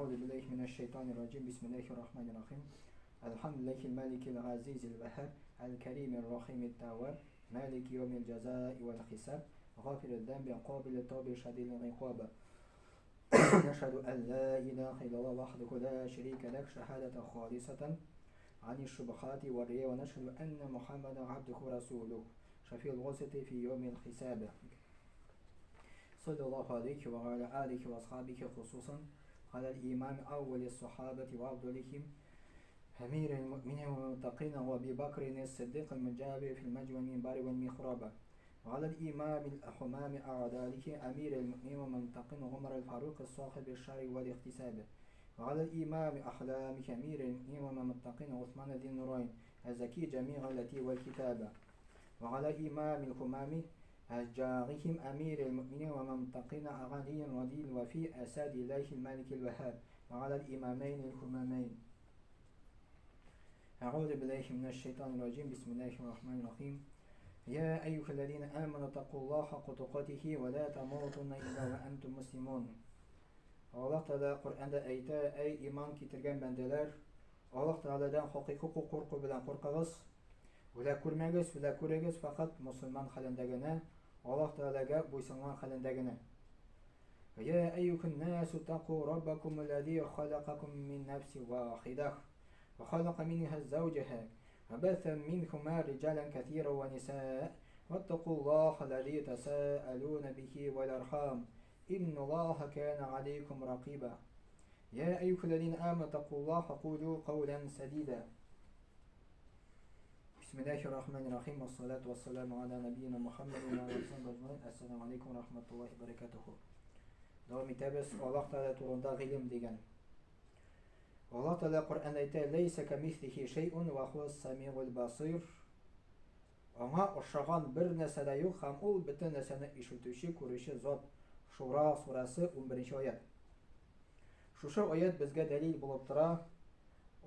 Әгъузу биллаһи минәш шайтанир раҗим. Бисмиллаһир рахманир рахим. Әлхәмдүлиллаһил маликил газизил ваһһаб, әл-кәримир рахимит тәвваб, малики яумил җәзаи вәл хисаб, гафирид зәмби, кабилит тауби, шадидил гыйкаб. Нәшһәдү ән ла илаһа иллаллаһ вахдәһу ла шәрикә ләһ шаһадәтән халисатан ани шубхати ва рия ва нәшһәдү әннә Мухаммадан габдуху ва расулух шафиул госати фи яумил хисаб. Саллаллаху алейхи ва аля алихи ва асхабихи хусусан аля имам аввали сахабати ва афдалихим أمير المؤمنين والمتقين وأبي بكر الصديق المجابر في المجوى والمنبر والمحراب وعلى الإمام الحمام أعداله أمير المؤمنين والمتقين عمر الفاروق الصاحب الشرع والاحتساب وعلى الإمام أحلام أمير المؤمنين والمتقين عثمان ذي النورين الزكي جميع التي والكتابة وعلى إمام الحمام أشجارهم أمير المؤمنين ومنطقين علي رضي وفي أسد الله الملك الوهاب وعلى الإمامين الحمامين. أعوذ بالله من الشيطان الرجيم. بسم الله الرحمن الرحيم. يا أيها الذين آمنوا اتقوا الله حق تقاته ولا تموتن إلا وأنتم مسلمون. Аллаһ Тәгалә Коръәндә әйтә, әй иман китергән бәндәләр, Аллаһ Тәгаләдән хакыйкый курку белән куркыгыз, үлә күрмәгез, үлә күрегез, фәкать мусульман хәлендә генә, Аллаһ Тәгаләгә буйсынган хәлендә генә. Я әйюһән насу тақу раббакум аллази халакакум мин нафсин вахидах ва халака минха завҗаха ва бәсә минхума риҗалан кәсира ва нисаа ваттакуллаха аллази тасаалуна бихи вал архам инналлаха кана алейкум ракиба. Я әйюһәлләзина аману тақуллаха кулу каулян садида. Бисмиллахи рахмани рахим. Вассалату вассаламу аля набийина Мухаммад ва аля алихи ва Ассаламу алейкум ва рахматуллахи ва баракатуху. Дәвам итәбез Аллаһ Тәгалә турында гыйлем дигән. Аллаһ Тәгалә Коръәндә әйтә: "Ләйсә камислихи шәйъун ва хуас самигул басир." Аңа охшаган бер нәрсә дә юк һәм ул бөтен нәрсәне ишетүче, күрүче зат. Шура сүрәсе 11 аять. Шушы аять безгә дәлил булып тора.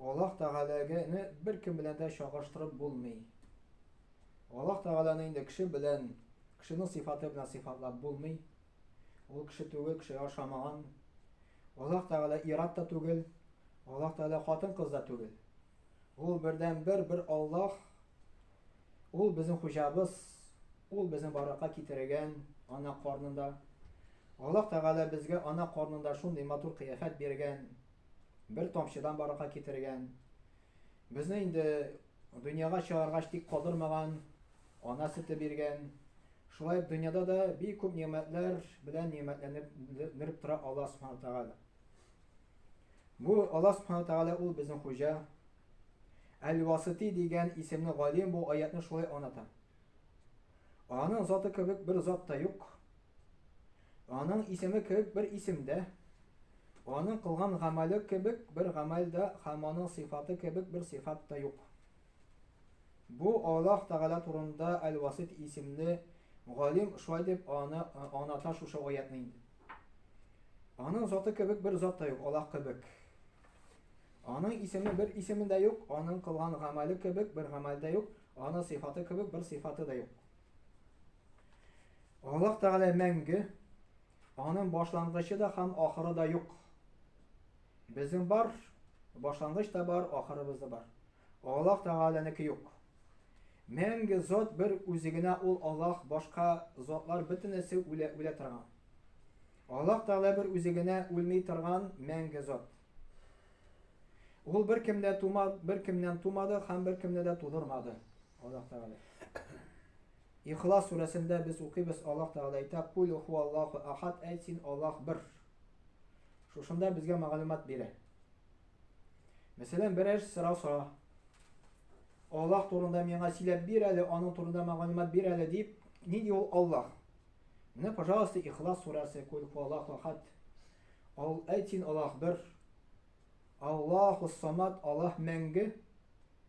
Аллаһ Тәгаләгәне беркем белән дә чагыштырып булмый. Аллаһ Тәгаләне инде кеше белән, кешенең сыйфаты белән сыйфатлап булмый. Ул кеше түгел, кешегә охшамаган. Аллаһ Тәгалә ир-ат та түгел, Аллаһ Тәгалә хатын-кыз да түгел. Ул бердәнбер бер Аллаһ. Ул безнең хуҗабыз, ул безне барлыкка китергән ана карнында. Аллаһ Тәгалә безгә ана карнында шундый матур кыяфәт биргән, бер тамчыдан барлыкка китергән. Безне инде дөньяга чыгаргач тик калдырмаган, ана сөте биргән. Шулай ук дөньяда да бик күп нигъмәтләр белән нигъмәтләнеп тора Аллаһ Субхану Тәгалә. Бу Аллаһ Субхану Тәгалә ул безнең хуҗа. Әл-Васити дигән исемле галим бу аятны шулай аңлата. Аның заты кебек бер зат та юк. Аның исеме кебек бер исем дә, аның кылган гамәле кебек бер гамәл дә һәм аның сыйфаты кебек бер сыйфат та юк. Бу Аллаһ Тәгалә турында Әл-Васит исемле галим шулай дип аны аңлата шушы аятны инде. Аның заты кебек бер зат та юк, Аллаһ кебек. Аның исеме бер исеме дә юк, аның кылган гамәле кебек бер гамәл дә юк, аның сыйфаты кебек бер сыйфаты да юк. Аллаһ Тәгалә мәңге, аның башлангычы да һәм ахыры да юк. Безнең бар, башлангыч та бар, ахырыбыз да бар. Аллаһ Тәгаләнеке юк. Мәңге зат бер үзе генә ул Аллаһ, башка затлар бөтенесе үлә, үлә торган. Аллаһ Тәгалә бер үзе генә үлми торган мәңге зат. Ул бер кемдә тума, бер кемнән тумады һәм бер кемне дә тудырмады. Аллаһ Тәгалә. Ихлас сүрәсендә без укыйбыз, Аллаһ Тәгалә әйтә: "Кул хуаллаху ахад", әйт син Аллаһ бер. Шушында безгә мәгълүмат бирә. Мәсәлән, берәр сорау сора. Аллаһ турында миңа сөйләп бир әле, аның турында мәгълүмат бир әле дип, нинди ул Аллаһ? Менә, пожалуйста, Ихлас сүрәсе, Кул хуаллаху ахад. Ал әйт син Аллаһ бер. Аллаһу самад, Аллаһ мәңге.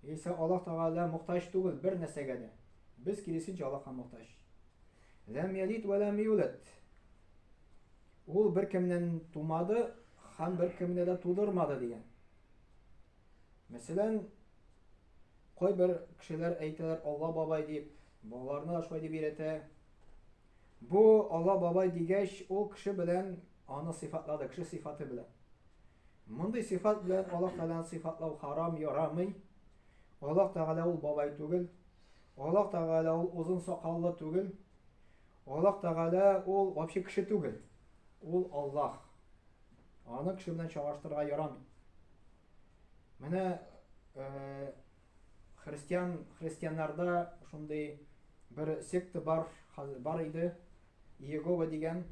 Яисә Аллаһ Тәгалә мохтаҗ түгел бер нәрсәгә дә. Без киресенчә Аллаһка мохтаҗ. Ләм ялид вә ләм юлад. Ул бер кемнән тумады һәм бер кемне дә тудырмады дигән. Мәсәлән, кайбер кешеләр әйтәләр Алла бабай дип, балаларны да шулай дип өйрәтә. Бу Алла бабай дигәч, ул кеше белән аны сыйфатлады, кеше сыйфаты белән. Мондый сыйфат белән Аллаһ Тәгаләне сыйфатлау харам, ярамый. Аллаһ Тәгалә ул бабай түгел. Аллаһ Тәгалә ул озын сакаллы түгел. Аллаһ Тәгалә ул вообще кеше түгел. Ул Аллаһ. Аны кеше белән чагыштырырга ярамый. Менә э, христиан христианнарда шундый бер секта бар, бар иде. Иегова дигән.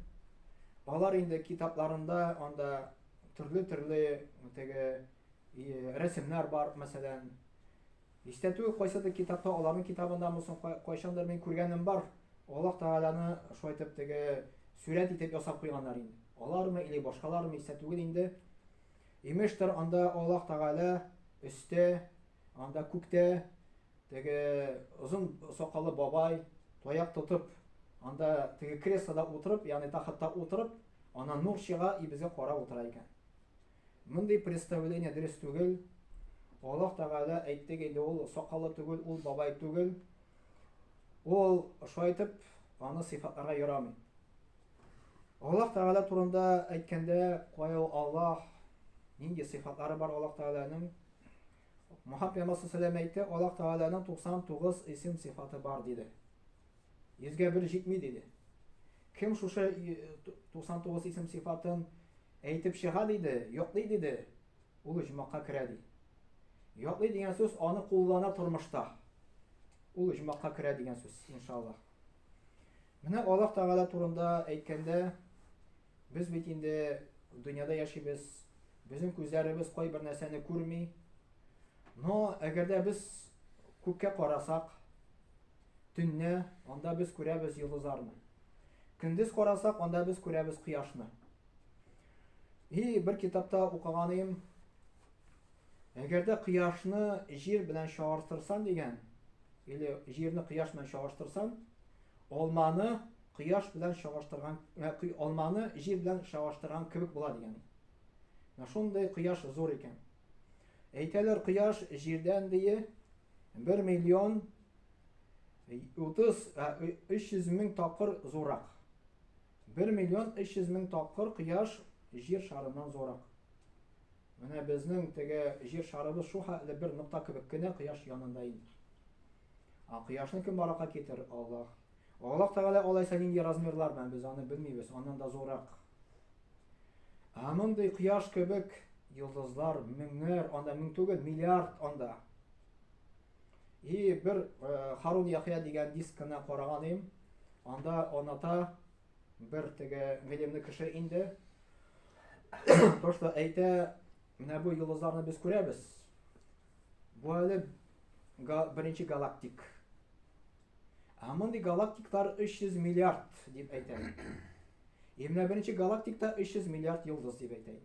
Алар инде китапларында анда төрле-төрле теге рәсемнәр бар, мәсәлән. Истә түгел, кайсыдыр китапта, аларның китабындамы соң, кайчандыр мин күргәнем бар. Аллаһ Тәгаләне шулай итеп теге сурәт итеп ясап куйганнар инде. Алармы или башкалармы, истә түгел инде. Имештер, анда Аллаһ Тәгалә өстә, анда күктә теге озын сакаллы бабай таяк тотып, анда теге креслода утырып, ягъни тахтта утырып, аннан нур чыга и безгә карап утыра икән. Мондый представление дөрес түгел. Аллаһ Тәгалә әйттек инде, ул сакаллы түгел, ул бабай түгел. Ул шулай итеп аны сыйфатларга ярамый. Аллаһ Тәгалә турында әйткәндә, кая ул Аллаһ, нинди сыйфатлары бар Аллаһ Тәгаләнең? Мөхәммәд пәйгамбәр саллаллаһу әйтте, Аллаһ Тәгаләнең 99 исем сыйфаты бар диде. Йөзгә бер җитми диде. Кем шушы 99 исем сыйфатын әйтеп чыга диде, йоклый диде, ул оҗмахка керә ди. Йоклый дигән сүз аны куллана тормышта. Ул оҗмахка керә дигән сүз, иншаллаһ. Менә Аллаһ Тәгалә турында әйткәндә, без бит инде дөньяда яшибез, безнең күзләребез кайбер нәрсәне күрми. Но әгәр дә без күккә карасак, төнне анда без күрәбез йолдызларны. Көндез карасак, анда без күрәбез кояшны. И бер китапта укыганым, әгәр дә кояшны җир белән чагыштырсаң дигән, или җирне кояш белән чагыштырсаң, алманы кояш белән чагыштырган, э, алманы җир белән чагыштырган кебек була дигән. Менә шундый кояш зур икән. Әйтәләр, кояш җирдән дие 1 миллион 30 300 мең тапкыр зуррак. 1 миллион 300 мең тапкыр кояш җир шарыннан зуррак. Менә безнең теге җир шарыбыз шул хәтле бер нокта кебек кенә кояш янында инде. Ә кояшны кем барлыкка китерер? Аллаһ. Аллаһ Тәгалә алайса нинди размерлар белән без аны белмибез, аннан да зуррак. Ә мондый кояш кебек йолдызлар меңнәр, анда мең түгел, миллиард анда. И бер э, Харун Яхья дигән дискына караган идем. Анда аната бер теге гыйлемле кеше инде. То, что әйтә, менә бу йолдызларны без күрәбез. Бу әле беренче галактик. Ә мондый галактиклар 300 миллиард дип әйтә. И менә беренче галактикта 300 миллиард йолдыз дип әйтә.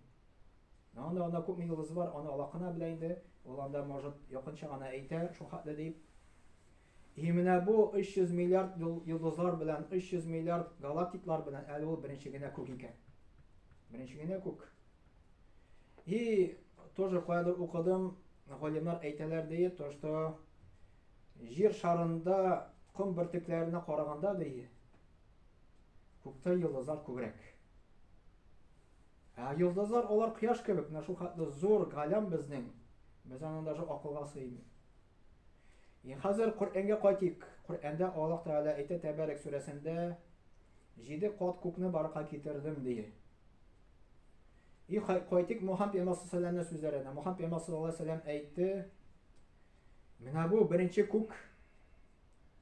Анда анда күпме йолдыз бар, аны Аллаһ кына белә инде. Ул анда может якынча гына әйтә, шул хәтле дип. И менә бу 300 миллиард йолдызлар белән 300 миллиард галактиклар белән әле ул беренче генә күк икән. Беренче генә күк. И тоже каядыр укыдым, галимнар әйтәләр ди, то что җир шарында ком бөртекләренә караганда ди, күктә йолдызлар күбрәк. Ә йолдызлар алар кояш кебек, менә шул хәтле зур галәм безнең. Без аны даже акылга сыймый. И хәзер Коръәнгә кайтыйк. Коръәндә Аллаһ Тәгалә әйтә Тәбәрәк сүрәсендә җиде кат күкне баракка китердем ди. И кайтыйк Мухаммад пәйгамбәр саллаллаһу сүзләренә. Мухаммад пәйгамбәр саллаллаһу алейһи вәсәлләм әйтте, менә бу беренче күк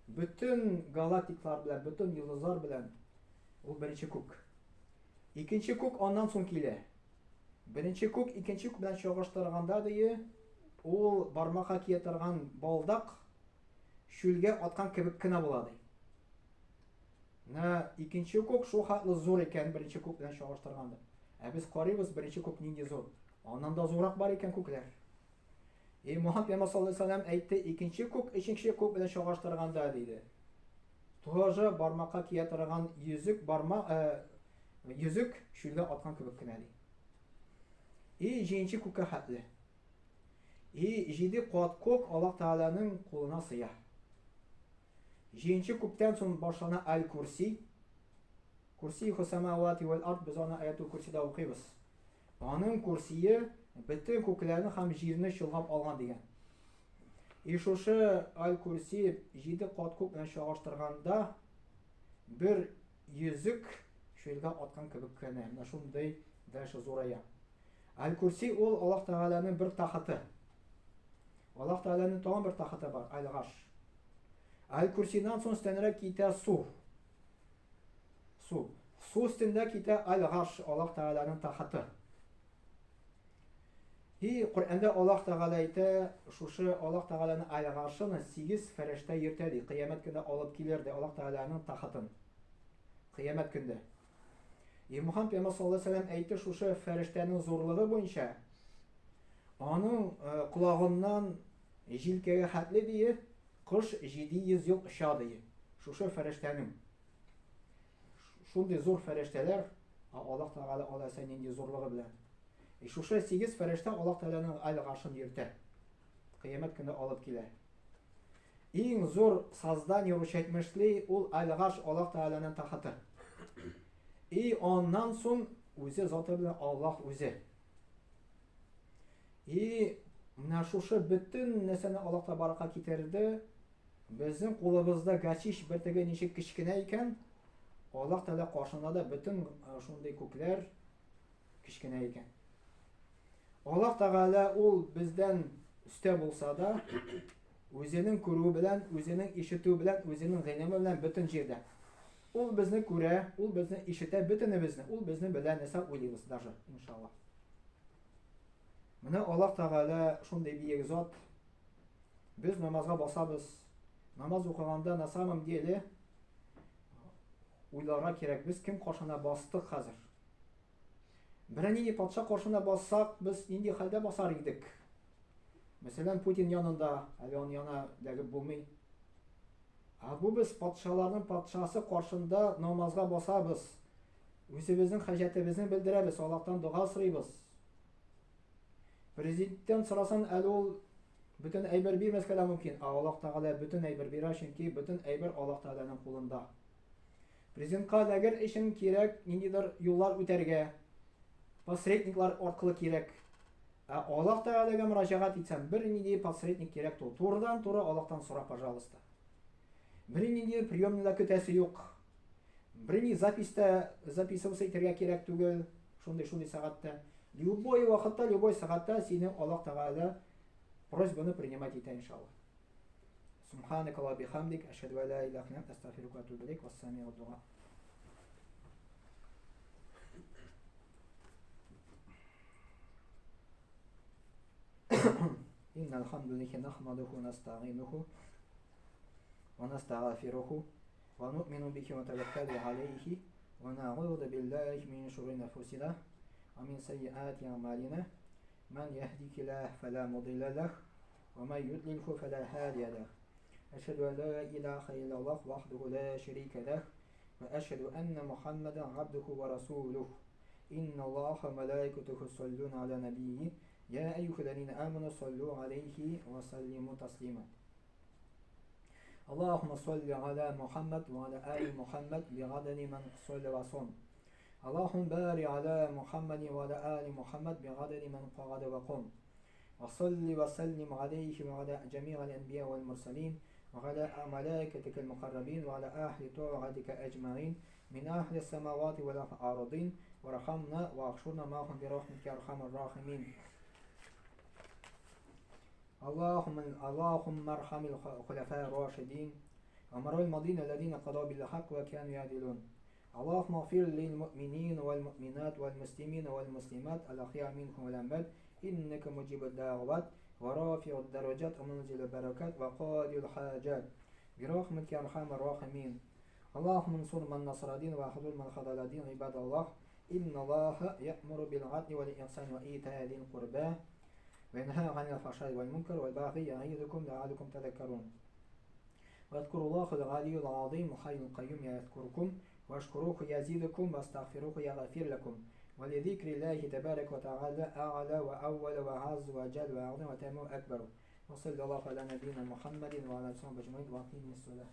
бөтен галактиклар белән, бөтен йолдызлар белән ул беренче күк. Икенче күк аннан соң килә. Беренче күк икенче күк белән чагыштырганда дие, ул бармакка кия торган балдак чүлгә аткан кебек кенә була ди. Менә икенче күк шул хәтле зур икән беренче күк белән чагыштырганда. Ә без карыйбыз беренче күк нинди зур. Аннан да зуррак бар икән күкләр. И Мухаммад пәйгамбәр саллаллаһу алейһи вәсәлләм әйтте, икенче күк өченче күк белән чагыштырганда диде. Тоже бармакка кия торган йөзек барма э, йөзек чүлгә аткан кебек кенә ди. И җиденче күккә хәтле. И җиде кат күк Аллаһ Тәгаләнең кулына сыя. Җиденче күктән соң башлана Аль-Курси. Курси самавати вәл ард без аны аятул курсида укыйбыз. Аның курсие Бөтен күкләрне һәм җирне чолгап алган дигән. И шушы Аль-Курси җиде кат күк белән чагыштырганда бер йөзек чүлгә аткан кебек кенә. Менә шундый дальше зурая. Аль-Курси ул Аллаһ Тәгаләнең бер тахты. Аллаһ Тәгаләнең тагын бер тахты бар, Аль-Гарш. Аль-Курсидан соң өстәнрәк китә су. Су. Су өстендә китә Аль-Гарш, Аллаһ Тәгаләнең тахты. И Коръәндә Аллаһ Тәгалә әйтә, шушы Аллаһ Тәгаләнең Аль-Гаршын сигез фәрештә йөртә ди, кыямәт көндә алып килер ди Аллаһ Тәгаләнең тахтын. Кыямәт көндә. И Мухаммад пәйгамбәр саллаллаһу алейһи вәсәлләм әйтте, шушы фәрештәнең зурлыгы буенча аның колагыннан җилкәгә хәтле дие, кош 700 ел оча дие. Шушы фәрештәнең. Шундый зур фәрештәләр, ә Аллаһ Тәгалә алайса нинди зурлыгы белән. И шушы сигез фәрештә Аллаһ Тәгаләнең аль-Гаршын йөртә. Кыямәт көндә алып килә. Иң зур создание русча әйтмешли, ул аль-Гарш Аллаһ Тәгаләнең тахты. И аннан соң үзе заты белән Аллаһ үзе. И менә шушы бөтен нәрсәне Аллаһ Тәбаракка китерде. Безнең кулыбызда гачиш бөртеге ничек кечкенә икән, Аллаһ Тәгалә каршында да бөтен шундый күкләр кечкенә икән. Аллаһ Тәгалә ул бездән өстә булса да, үзенең күрүе белән, үзенең ишетүе белән, үзенең гыйлеме белән бөтен җирдә. Ул безне күрә, ул безне ишетә, бөтенебезне, ул безне белә, нәрсә уйлыйбыз даже, иншаллаһ. Менә Аллаһ Тәгалә шундый биек зат. Без намазга басабыз. Намаз укыганда на самом деле уйларга кирәк, без кем каршына бастык хәзер? Берәр нинди патша каршына бассак, без нинди хәлдә басар идек? Мәсәлән, Путин янында, әле аның янына эләгеп булмый. Ә бу без патшаларның патшасы каршында намазга басабыз. Үзебезнең хаҗәтебезне белдерәбез, Аллаһтан дога сорыйбыз. Президенттан сорасан, әле ул бөтен әйбер бирмәскә дә мөмкин. Ә Аллаһ Тәгалә бөтен әйбер бирә, чөнки бөтен әйбер Аллаһ Тәгаләнең кулында. Президентка эләгер өчен кирәк ниндидер юллар үтәргә, посредниклар аркылы кирәк. Ә Аллаһ Тәгаләгә мөрәҗәгать итсәң, бер нинди посредник кирәк түгел. Турыдан-туры Аллаһтан сора, пожалуйста. Бер нинди приемныйда көтәсе юк. Бер ни записьтә записываться итәргә кирәк түгел, шундый-шундый сәгатьтә. Любой вакытта, любой сәгатьтә сине Аллаһ Тәгалә просьбаны принимать итә, иншаллаһ. Субханак Аллаһ бихамдик, әшһәду ә ла илаһа илля анта, астагфирука ва атубу илейк, вассами'у дуа. إن الحمد لله نحمده ونستعينه ونستغفره ونؤمن به ونتوكل عليه ونعوذ بالله من شرور أنفسنا ومن سيئات أعمالنا من يهديك الله فلا مضل له ومن يضلله فلا هادي له أشهد أن لا إله إلا الله وحده لا شريك له وأشهد أن محمدا عبده ورسوله إن الله وملائكته يصلون على نبيه يا أيها الذين آمنوا صلوا عليه وسلموا تسليما اللهم صل على محمد وعلى آل محمد بعدد من صلى وصم اللهم بارك على محمد وعلى آل محمد بعدد من قعد وقم وصل وسلم عليه وعلى جميع الأنبياء والمرسلين وعلى ملائكتك المقربين وعلى أهل طاعتك أجمعين من أهل السماوات والأرضين وارحمنا واحشرنا معهم برحمتك يا أرحم الراحمين اللهم اللهم ارحم الخلفاء الراشدين ومر الماضين الذين قضوا بالحق وكانوا يعدلون اللهم اغفر للمؤمنين والمؤمنات والمسلمين والمسلمات الأحياء منهم والأموات إنك مجيب الدعوات ورافع الدرجات ومنزل البركات وقاضي الحاجات برحمتك يا أرحم الراحمين اللهم انصر من نصر دين وخذل من خذل دين عباد الله إن الله يأمر بالعدل والإحسان وإيتاء ذي القربى وينهى عن الفحشاء والمنكر والبغي يعظكم لعلكم تذكرون واذكروا الله العلي العظيم الحي القيوم يذكركم واشكروه يزيدكم واستغفروه يغفر لكم ولذكر الله تبارك وتعالى أعلى وأول وأعز وأجل وأعظم وتم أكبر وصلى الله على نبينا محمد وعلى آله وصحبه أجمعين وأقيم الصلاة.